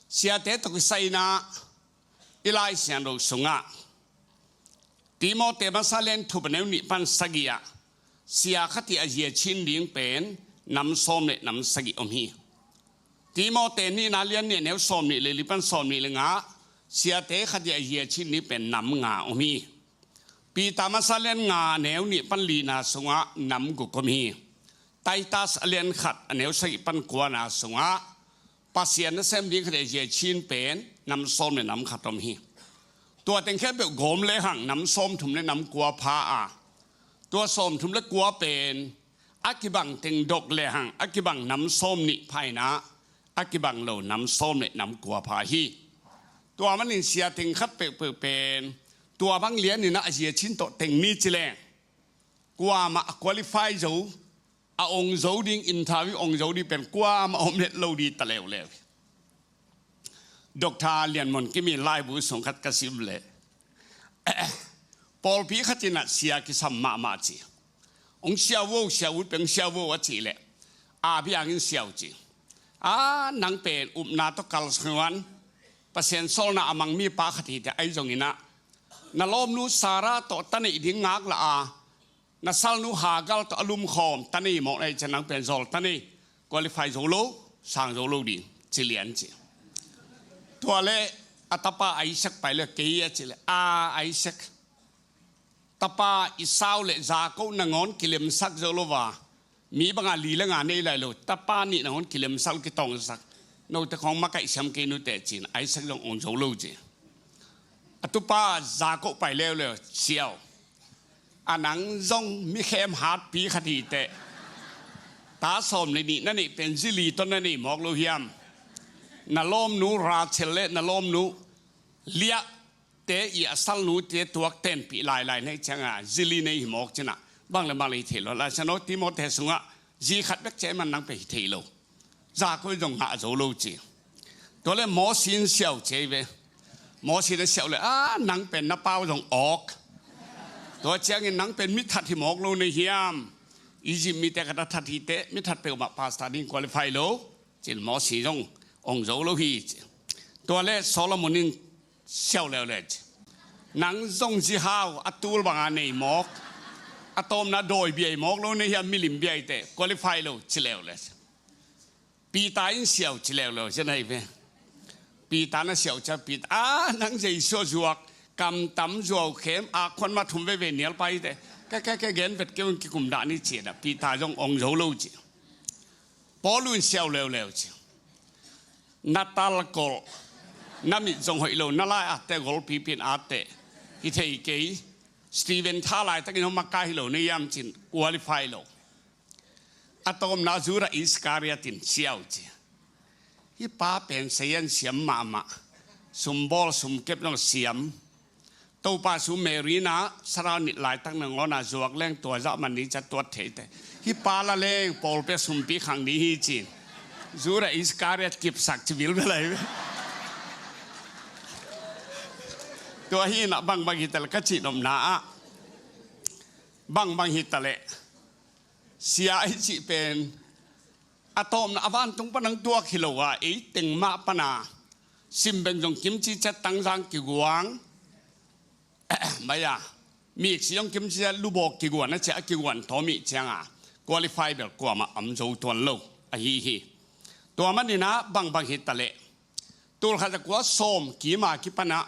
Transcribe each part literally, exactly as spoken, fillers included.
Siate tawh kisai-in ah i Lai Siangtho sungah Timote masa lian thum a neu nih pan sagih ah sia khat ih a zia chin ding pen nam sawm le nam sagih om hi. Timote nihna lian nih a neu sawm nih le li pan sawm nih le nga ah siate khat ih a zia chin ding pen nam nga om hi. Peter masa lian nga a neu nih pan lina sungah nam guk om hi. Titus a lian khat a neu sagih pan kuana sungah Pasian nasem ding khat ih a zia chin pen nam sawm le nam khat om hi. Tua teng khempeuh gawm lehang nam sawmthum le nam kua pha a, tua sawmthum le kua pen a kibang teng dok lehang a kibang nam sawm nih pha in ah a kibang lo nam sawm le nam kua pha hi. Tua manin sia teng khat peuhpeuh pen tua bang lian in ah a zia chin tawh teng ni ci leng kuamah a qualify zo, a ong zo ding, interview ong zo ding pen kuamah om het lo ding ta leuleu hi. Doctor Lian Mon Kim ii laibu sung khat ka sim leh pawlpi khat in ah sia kisam mahmah ci. Ong siau vo, siau ut pen ong siau vo a cih leh a biang in siau ci. A nang pen upna tawh kalsuan, Pasian sawlna a mang mipa khat hi teh, ahi zongin ah na lawmnu Sarah tawh ta neih ding ngak lah a, na salnu Hagar tawh a lumkhawm ta nei mawk na hih ciang nang pen zawl ta nei, qualify zo lo, sang zo lo ding ci lian ci. Tua leh a tapa Isaac pai leh kei a cih leh, a Isaac, tapa Esau le Jacob nangawn kilemsak zo lo a, mi bangah li le nga nei lai lo, tapa nih nangawn kilemsak, kitawngsak, note khawng makaih siam kei nuteh ci-in Isaac zong ong zo lo ci. A tupa Jacob pai leuleu, siau, a nang zong mi khem hatpi khat hi teh, ta sawm le nih na neih pen zi li tawh na nei mawk lo hiam? Na lawmnu Rachel le na lawmnu Leah te ii a salnute tuak tenpih lailai na hih ciangah zi li nei hi mawk ci-in ah bang le bang le hi thei lo. Lai Siangtho Timote sungah zi khat bek ci ahih man nang pen hi thei lo. Jacob zong ngah zo lo ci. Tua leh Mosi in siau ci hi ve. Mosi in a siau leh, a nang pen na pau zong awk. Tua ciangin nang pen mi that hi mawk lo na hiam? Egypt mite khat a that hi teh, mi that peuhmah pastor ding qualify lo ci-in Mosi zong ong zo lo hi ci. Tua leh Solomon in siau leuleu ci. Nang zong zi hau a tul bangah nei mawk, a tawpna dawi bia hi mawk lo na hiam, milim bia hi teh qualify lo ci leuleu ci. Peter in siau ci leuleu ci na hi ve. Peter na siau ciang Peter, a nang Jesu a zuak, kam tam, zuau khem, a khuan ma thum veivei nial pai hi teh, ke ke ke gen vet kei un, kikum dah ni ci-in ah Peter zong ong zo lo ci. Paul in siau leuleu ci. Na talkolh, na mit zong hoih lo, na lai atte golpipi in atte hi thei kei. Stephen tha laitakin hong makai hi lo na hiam ci-in qualify lo. A tawpna Judah Iscariot in siau ci. Hih pa pen sayan siam mahmah, sumbawl sumkep zong siam. Topa su Mary na sarau nit laitak nangawn a zuak leng tua zah man ni ca tuat thei teh, hih pa la leng pawlpi a sumpi khang ni hi ci-in Judah Iscariot kipsak ci bilbel ahi ve. Tua hi-in ah bangbang hi taleh ka cih nopna ah, bangbang hi taleh sia ahi cih pen a tawpna a vantung pan hong tuak hi lo a, ei teng mah pan a sim beng zong kimci ciat tangzang kiguang, mai a, miksi zong kimci ciat lubawk kiguan a ciah a kiguan tawm ih ciangah qualify bel kuamah om zo tuan lo ahi hi. Tua manin ah bangbang hi taleh tulkhat le kua sawm kim a kipan ah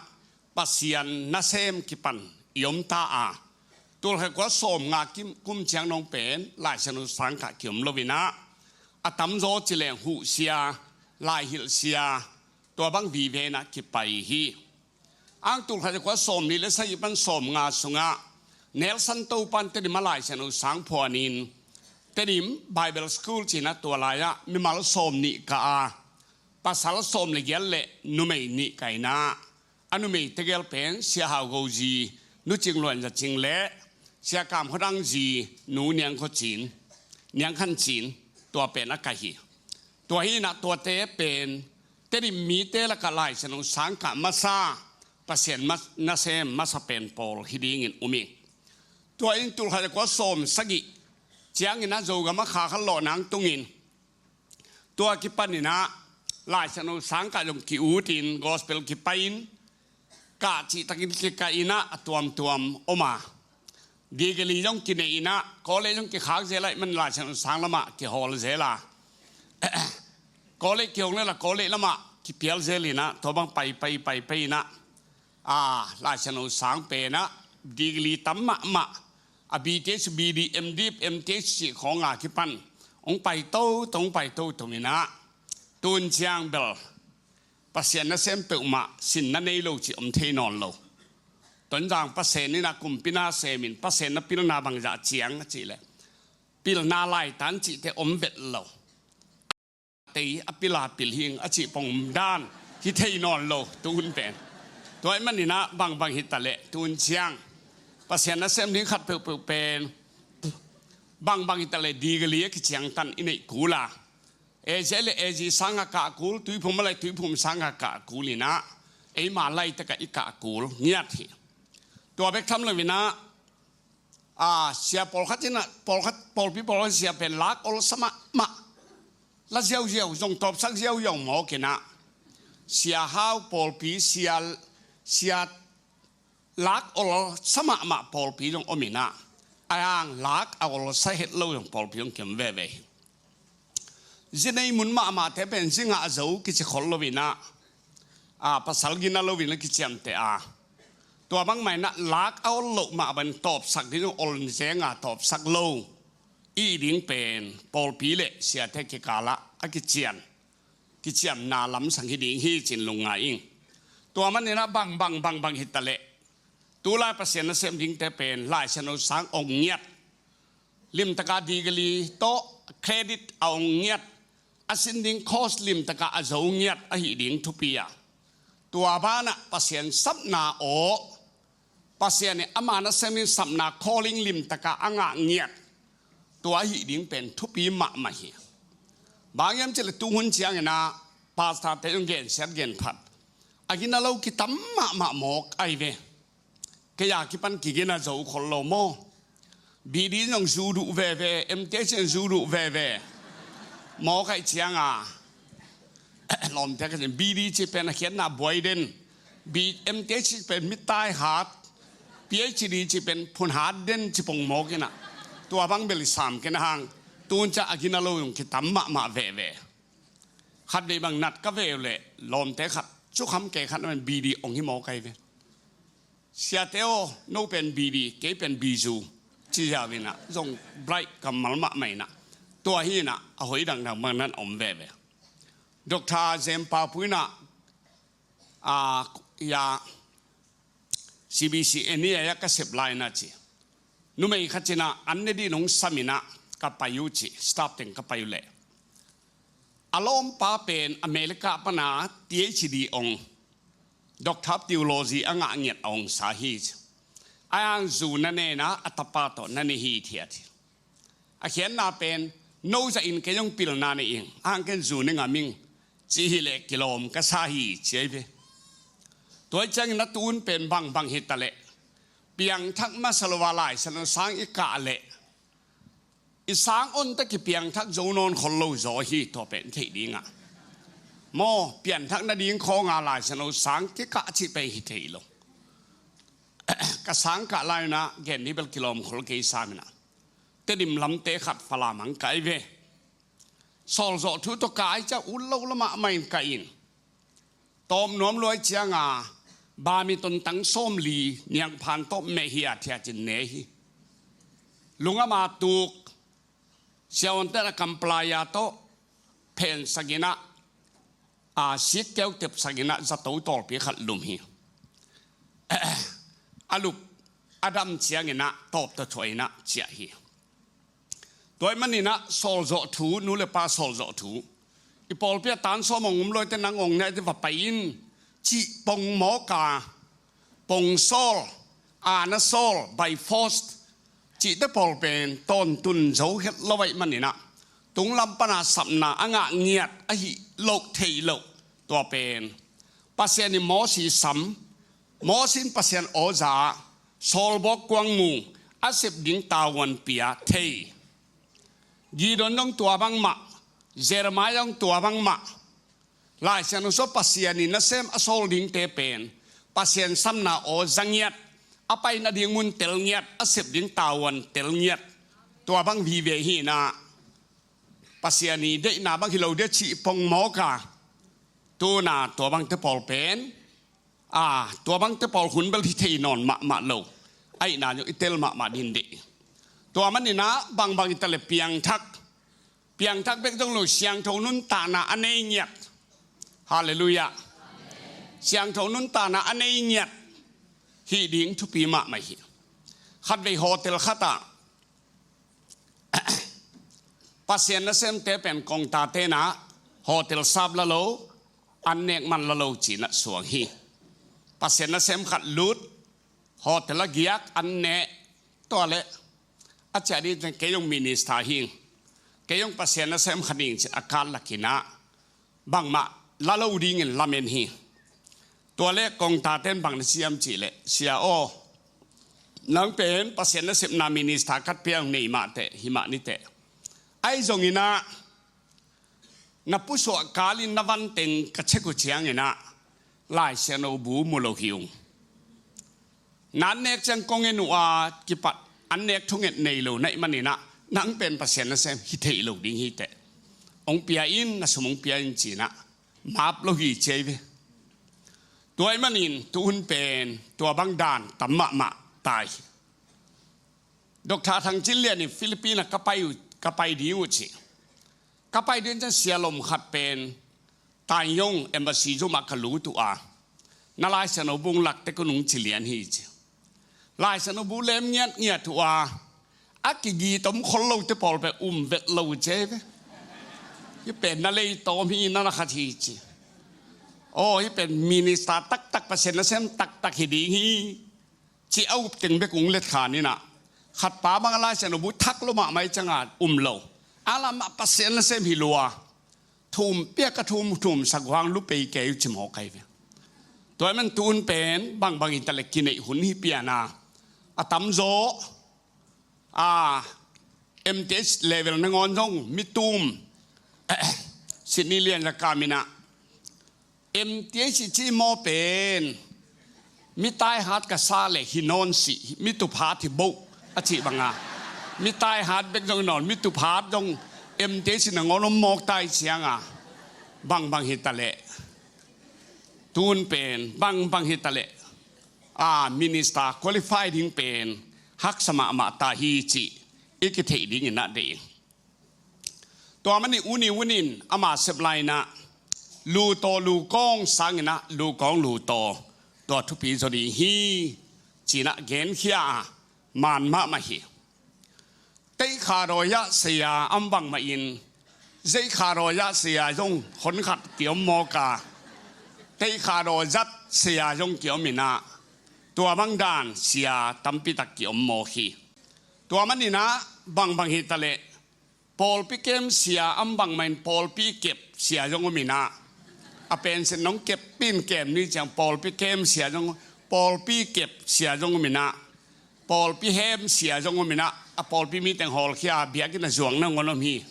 Pasian nasem kipan i om ta a, tulkhat le kua sawm nga kim kum ciang nong pen Lai Siangtho sangkah ki-om lo-in ah, a tamzaw ci leng huh sia, laihilh sia, tua bang vive-in ah kipai hi. Ang tulkhat le kua sawm nih le sagih pan sawm nga sungah Nelson Topa in Tedim a Lai Siangtho sang phuanin, Tedim Bible School ci-in ah tua lai-ah mimal sawm nih kah a, pasal sawm le giat le numei nih kah in ah, a numei tegel pen Sia Hau Go zi, Nu Cing Luan Za Cing le Sia Kam Khua Dang zi, Nu Niang Khua Cin, Niang Khan Cin, tua pen a kah hi. Tua hi-in ah tuate pen Tedim mite lakah Lai Siangtho sangkah masa, Pasian ma-, nasem masa pen pawl hi dingin um hi. Tua in tulkhat le kua sawm sagih ciangin ah Zogam ah kha khat lawh nang tungin, tua kipanin ah Laisiangtho sang kah zong ki-utin gospel kipai-in kah cihtakin kikah in ah a tuamtuam om a, degree zong kinei in ah, college zong kikhak zel ahih manin Laisiangtho sang lamah kihawl zel a, college kihong lel a college lamah kipial zel in ah, tua bang paipai paipai in ah, a, Laisiangtho sang pen ah degree tam mahmah, a B Th, B D, M Div, M Th cih khawng a kipan hong pai toto, hong pai toto in ah, tun ciang bel Pasian nasem peuhmah sinna nei lo cih om thei nawn lo. Tonzang Pasian in ah kumpi na sem in, Pasian na pilna bangzah ciang a cih leh, pilna laitan cihte om vet lo. Tei a pil a pil hing a cih pong dan hi thei nawn lo tu hun pen. Tua ahih manin ah bangbang hi ta leh tun ciang Pasian nasem ding khat peuhpeuh pen bangbang hi ta leh degree a kiciangtan i neih kul a, A J le A J sang a kah kul, tuiphum a lai tuiphum sang a kah kul in ah, eima laitak ah i kah kul ngiat hi. Tua bek tham lo in ah, a, sia pawlkhat in ah, pawlkhat, pawlpi pawlkhat sia pen lak ol sa mahmah, la ziauziau, zong tawpsak ziauziau mawk in ah, sia hau pawlpi, sia, sia lak ol sa mahmah pawlpi zong om in ah, a hang lak a ol sa het lo zong pawlpi zong kiom veve hi. Zi nei mun mahmahte pen zi ngah zo kici khol lo in ah, a, pasal gina lo in ah kiciamteh a, tua bangmah in ah lak a ol loh mah bang tawpsak ding zong ol zeng a, tawpsak lo i ding pen pawlpi le siate kikal ah a kician, kiciamna lamsang hi ding hi ci-in lungngai ing. Tua manin ah bangbang bangbang hi ta leh, tulai Pasian nasem dingte pen Laisiangtho sang ong ngiat, limtak a degree tawh credit a ong ngiat, a sin ding course limtak a a zo ngiat ahih ding thupi a, tua banah Pasian sapna aw, Pasian in ama nasem in sapna calling limtak a a ngah ngiat, tua ahih ding pen thupi mahmah hi. Bang hiam cih leh tu hun ciangin ah pastorte zong gensiat genphat a gina lo kitam mahmah mawk ahi ve. Kei a kipan kigina zo khol lo maw? B D zong zu duh veve, M Th zong zu duh veve. Mawk ahih ciang a, lawmte ka cin, B D cih pen a khiatna buai den, B, M Th cih pen mitai hat, P H D cih pen phun hat den ci pong mawk in ah, tua bang bel i sam ken a hang, tun ciang a gina lo zong kitam mahmah veve. Khat vei bang nat ka veu leh lawmte khat, cu kham kei khat na pen B D ong hi mawk ahi ve. Siate aw, no pen B D, kei pen B zu, ci ziau in ah, zong bright kammal mahmah in ah, tua hi in ah, a hoih dangdang bang nan om veve. Doctor Zem Pau Pu in ah, a, ya, C B C N i a ya ka sep lai in ah ci. Numei khat in ah an ne dih nong sam in ah ka pai uh ci, staff teng ka pai uh leh, a lawmpa pen America pan a P H D ong, Doctor of Theology a ngah ngiat a ong sa hi ci. A hang zu na ne in ah a tapa tawh na ne hi thia ci. A khiatna pen, no zah in kei zong pilna nei ing, a hang ken zu ne ngam ing, ci hi leh kilawm ka sa hi ci ahi ve. Tua hi ciangin ah tun pen bangbang hi ta leh, piangthak masa lo a Laisiangtho sang i kah leh, i sang ontak i piangthak zo nawn khol lo zaw hi, tua pen theih ding ah. Maw, pianthak nading khawng a Laisiangtho sang kikah cih pen hi thei lo. Ka sang kah lai in ah gen ni bel kilawm khol kei sam in ah, Tedim lamte khat Falam hang kai ve. Sawlzawh thu tawh kai ciang ut lo lamah mah in kai in, tawp nuam luai ciang a, bami ton tang sawmli niangphan tawh meh hi a, thiat in ne hi. Lungam a tuk, siavuante na kampalaya tawh phensak in ah, a, sik keu tepsak in ah zato tawlpi khat lum hi. A lup a dam ciangin ah tawp tawh thuah in ah ciah hi. Tua ahih manin ah sawlzawh thu, nu le pa sawlzawh thu, i pawlpi ah tan sawm hong um luaite nang hong ne a, va pai in cih pong mawk a, pong sawl, aana sawl, by force cihte pawl pen tawntun zo het lo ahih manin ah, tunglam pan a sapna a ngah ngiat ahi loh theih loh, tua pen Pasian in Moses sam, Moses in Pasian aw za, sawlbawk kuang mu, a sep ding tavuan pia thei. Gideon zong tua bangmah, Jeremiah zong tua bangmah, Lai Siangtho sung Pasian in nasem a sawl dingte pen Pasian samna aw za ngiat, a pai nading mun tel ngiat, a sep ding tavuan tel ngiat, tua bang vive hi in ah, Pasian i deihna bang hi lo ding cih pong mawk a, tu in ah tua bangte pawl pen, a, tua bangte pawl hun bel hi thei nawn mahmah lo. Ahih nak zong i tel mahmah ding hi. Tua manin ah bangbang hi ta leh piangthak, piangthak bek zong lo, siangtho nuntakna a nei ngiat. Halleluiah. Siangtho nuntakna a nei ngiat hih ding thupi mahmah hi. Khatvei hotel khat ah Pasian nasemte pen kongtate in ah hotel sap la lo, an nek man la lo ci-in ah suang hi. Pasian nasem khat lut, hotel ah giak, an ne. Tua leh a ciah ding ciang, kei zong minister hi ing, kei zong Pasian nasem khat hi ing ci-in a kal lak in ah bangmah la lo dingin lamen hi. Tua leh kongtaten bang na ci hiam cih leh, "Sia aw, nang pen Pasian nasepna minister khat pia ung, nei mah teh, hi mah ni teh. Ahi zongin ah na pusuah kalin na van teng ka check uh ciangin ah Lai Siangtho bu mu lo hi ung. Na an nek ciang kong en uh a kipat an nek thunget nei lo na hih manin ah nang pen Pasian nasem hi thei lo ding hi teh. Hong pia in, na sum hong pia in," ci-in ah map lo hi ci ahi ve. Tua ahih manin tuhun pen tua bang dan tam mahmah ta hi. Doctor Thang Cin Lian in Philippines ah ka pai uh, ka pai ding uh ci. Ka pai ding ciang sia lom khat pen Taizong embassy zum ah ka lut uh a, "Na Lai Siangtho bu hong lak tek un," hong ci lian hi ci. Lai Siangtho bu lem ngiatngiat uh a, a kigit om khol lote pawl pen um vet lo ci ahi ve. "Hih pen na lei tawm hi, na na khat hi," ci. "Aw, hih pen minister taktak, Pasian nasem taktak hi ding hi," ci a up teng bek hong let kha in ah, khat pa bang a Lai Siangtho bu thak lo mahmah ciang a um lo. A lam ah Pasian nasem hi lua. Thum piak a thum, thum sak uh hang lu pei kei uh ci mawk ahi ve. Tua ahih manin tuhun pen bangbang hi ta leh kineih hun hi pian a, a tamzaw, a, M T H level nangawn zong mi tum, Sydney Lian Za Kam in ah, "M T H i cih maw pen, mi taihat ka sa leh hi nawn si, mi tuphat hi boh," a cih bang a, mi taihat bek zong hi nawn, mi tuphat zong M T H nangawn om mawk ta hi ciang a, bangbang hi ta leh, tuhun pen bangbang hi ta leh, a, minister qualify ding pen haksa mahmah ta hi cih i kitheih dingin ah deih ing. Tua manin u Ni Wun in ama sep lai in ah, "Lu taw lu kawng sangin ah lu kawng lu taw, tua thupi zaw ding hi," ci-in ah genkhia a, man mahmah hi. Teikha dawi ah saya om bangmah in, Zeikha dawi ah saya zong hon khat kiom mawk a, Teikha dawi zat saya zong kiom in ah, tua bang dan sia tampi tak kiom mawk hi. Tua manin ah bangbang hi ta leh, pawlpi kem sia om bangmah in pawlpi kep sia zong om in ah, a pension nong kep in kem ni ciang pawlpi kem sia zong, pawlpi kep sia zong om in ah, pawlpi hem sia zong om in ah, a pawlpi mi teng hawlkhia a biakinn a zuak nangawn om hi.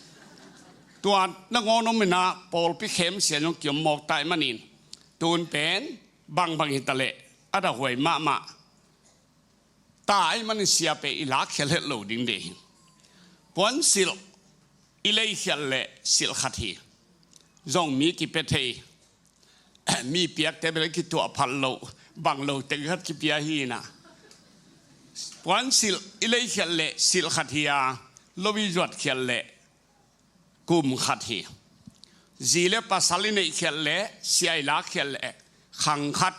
Tua nangawn om in ah pawlpi hem sia zong kiom mawk ta ahih manin, tuhun pen bangbang hi ta leh a dahhuai mahmah ta ahih manin sia pen i lakkhial het lo ding deih hi. Puansilh i leikhialh leh silh khat hi. Zong mi kipia thei, mi piakte bel kituah phat lo, bang lo teng khat kipia hi in ah, puansilh i leikhialh leh silh khat hi a, lo i zuatkhialh leh kum khat hi. Zi le pasal i neihkhialh leh sia i lakkhialh leh khang khat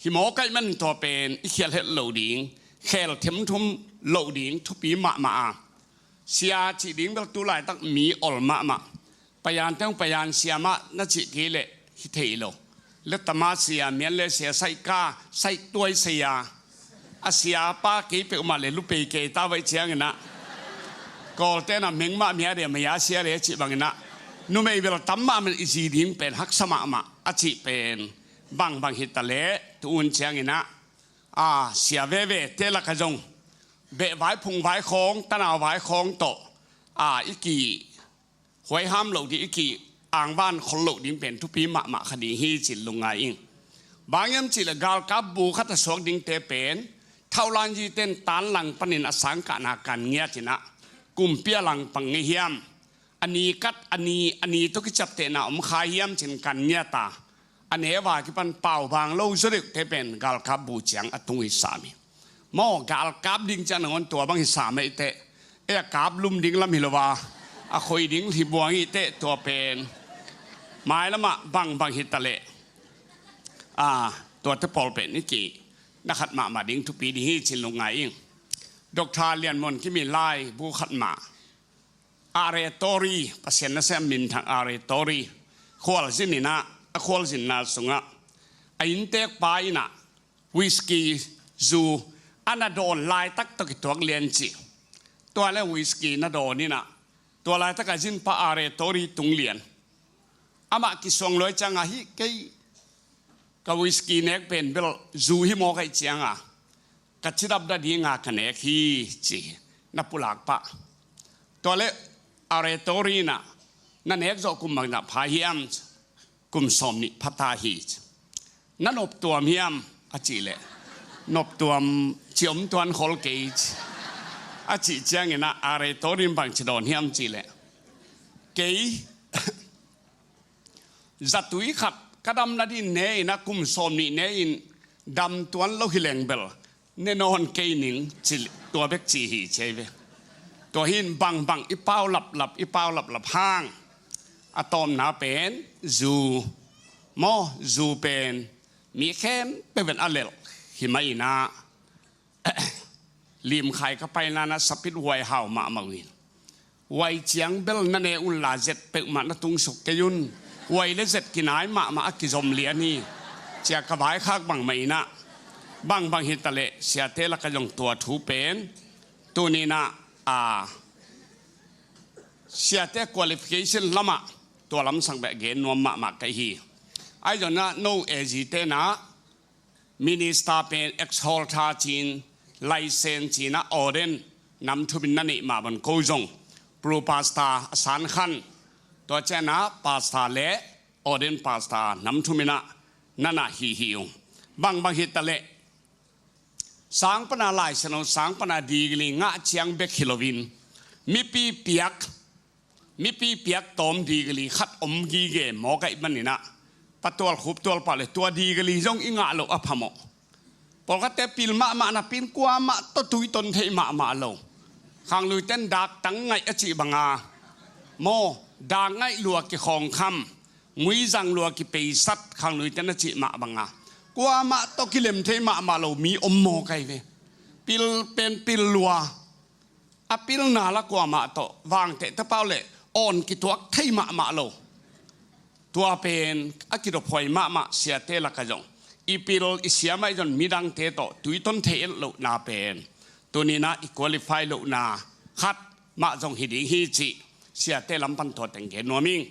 hi mawk ahih manin tua pen i khial het lo ding, khel themthum loh ding thupi mahmah a, sia cih ding bel tu laitak mi ol mahmah. Payan teng payan sia mah na cih kei leh hi thei lo. Letama sia, Mianle sia, saihka, saihtuai sia, a sia pa kei peuhmah leh lu pei kei ta vai ciangin ah, Kawlte'n ah meng mah mia de maya sia de cih bangin ah, numei bel tam mahmah in i zi ding pen haksa mahmah a cih pen bangbang hi ta leh, tu hun ciangin ah, a, sia vevete lakah zong beh vai phung vai khawng, tanau vai khawng tawh, a, i ki huaiham loh ding, i ki angvan khol loh ding pen thupi mahmah kha ding hi ci-in lungngai ing. Bang hiam cih leh galkap bu khat a suak dingte pen thaulanzite in tanlang panin a sangkahna kan ngiat in ah, kumpi a langpang ngei hiam, a ni kat a ni, a ni tawh kiciaptehna om kha hiam ci-in kan ngiat a, a neu a kipan paubang lo zaw deuhte pen galkap bu ciang a tung hi sam hi. Maw, galkap ding ciang nangawn tua bang hi sam ei teh, ei a kap lum ding lam hi lo a, a khoi ding hi buang hi teh, tua pen mailamah bangbang hi ta leh, a, tuate pawl pen i ki na khat mahmah ding thupi ding hi ci-in lungngai ing. Doctor Lian Mon Kim i laibu khat mah, Aretori, Pasian nasem minthang Aretori, khualzin in ah, a khualzinna sungah a innteekpa in ah whisky zu a na dawn laitak tawh kituak lian ci. Tua leh whisky na dawn in ah, tua laitak a zinpa Aretori tung lian. Amah kisuang luai ciang a, hi kei, ka whisky nek pen bel zu hi mawk ahih ciang a, ka cidam nading a ka nek hi ci hi. Na pulak pah. Tua leh Aretori in ah, na nek zawh kum bangzah pha hiam? Kum sawmnih pha ta hi ci. Na noptuam hiam a cih leh, noptuam ci om tuan khol kei ci. A cih ciangin ah Aretori in bangci dawn hiam cih leh, kei zatui khat ka dam nading ne in ah kum sawmnih ne in dam tuan lo hi leng bel ne nawn kei ning ci, tua bek ci hi ci ei ve. Tua hi in bangbang i pau laplap, i pau laplap hang, a tawpna pen zu. Maw, zu pen mi khempeuh in a lelh hi mah in ah, limkhai ka paina na sapit huai hau mahmah uh in, huai ciang bel na ne un la zet peuhmah na tungsuk kei un. Huai leh zet kinai mahmah a kizom lian hi ci-a ka vaikhak bangmah in ah, bangbang hi ta leh siate lakah zong tua thu pen tuni in ah, a, siate qualification lamah tua lamsang beh gen nuam mahmah ka hi hi. Ahi zongin ah no A G te in ah minister pen exalter ci-in, license ci-in ah ordain nam thum in na neih mah bang ko zong, pro pastor a san khan, tua ciang ah pastor leh ordain pastor nam thum in ah na na hi hi ung. Bangbang hi ta leh sang pan a license, sang pan a degree ngah ciang bek hi loin, mipi piak, mipi piak tawm degree khat om gige mawk ahih manin ah, patual khuptual pah leh tua degree zong i ngah loh a phamawh. Pawlkhatte pil mahmah napi in kuamah tawh tuiton thei mahmah lo. Khangluite in dak tang ngaih a cih bang a, maw, dak ngaih lua kikhawngkham, muizang lua kipeisat, khangluite in a cih mah bang a, kuamah tawh kilem thei mahmah lo mi om mawk ahi ve. Pil pen pil lua, a pilna la kuamah tawh vangteh tapau leh awn kituak thei mahmah lo. Tua pen a kidophuai mahmah siate lakah zong, i pil i siam ahi zong midangte tawh tuiton thei et lohna pen tuni in ah i qualify lohna khat mah zong hi ding hi cih siate lam pan tua teng gen nuam ing.